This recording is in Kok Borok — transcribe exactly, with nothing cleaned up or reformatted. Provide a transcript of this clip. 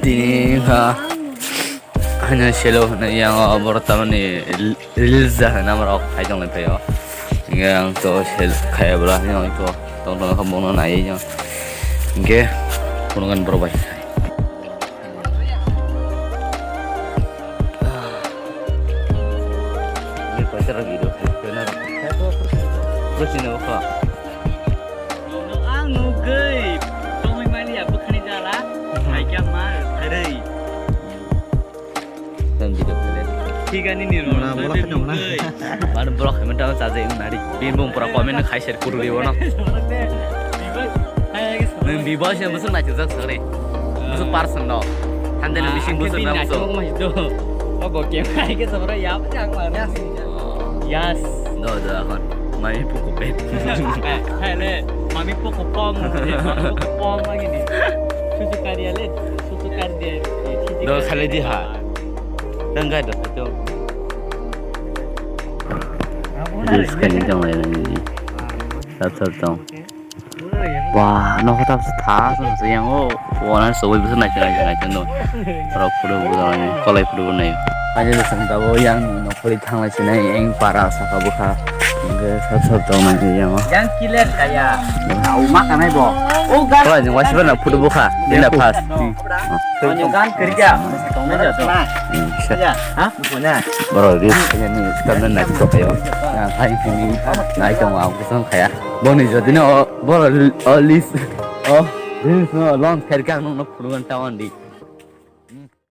Tini wngkha haino selo hwnwi yang o borok tamani reels da hwnwi namrok hai tonglaiphaio. Hinkhe ang to sel khaya bwla haino to tong tong kha bono naiwi no. Hinkhe phunukani borok bai. Ini pacar lagi do. Terus ini apa? Ang nugui, tongwi mali ya bukhani jala, hai kya mar, harei. Dan video kalian. Thik ani ni rong. Mana bola kena mana? Mana bola kena mana tahu saja yang nari. Bimbung pura komen khai share kuru di mana? Nang bibas yang besar naik jejak sekali. Besar parsen no. Hande nang bising besar nang besar. Oh, gokil. Hai ke sebenarnya ya apa sih aku mana? Yas. Do do akon. Mami puku pet. Hai le, mami puku pom, mami puku pom lagi nih. Susu kari ale, susu kari dia. Do khale di ha. Tenggai do itu. Jus kani tong lai nang ni. Sat sat tong. Wah, no kota sa tha sa yang o. Wana so wi bisa naik naik naik no. Rok photo bu nai, kolai photo bu nai. Aja de sang tabo yang no koli thang lai sinai eng para sa ka bukha. Ge sat sat tong nai yang o. Yang kiler kaya. Au mak anai bo. Oh, gar. Kolai jeng wasi bana photo bukha. Dina pas. Tonyo gan kerja. Tonyo jatuh. Ya, ha? Mana? Bro, this ini kan naik kok ya. Nah, hai ini naik yang aku sang kaya. Boni jadi no, bro, oh, lis, oh, lis no, long terkang no, no, puluhan tahun di.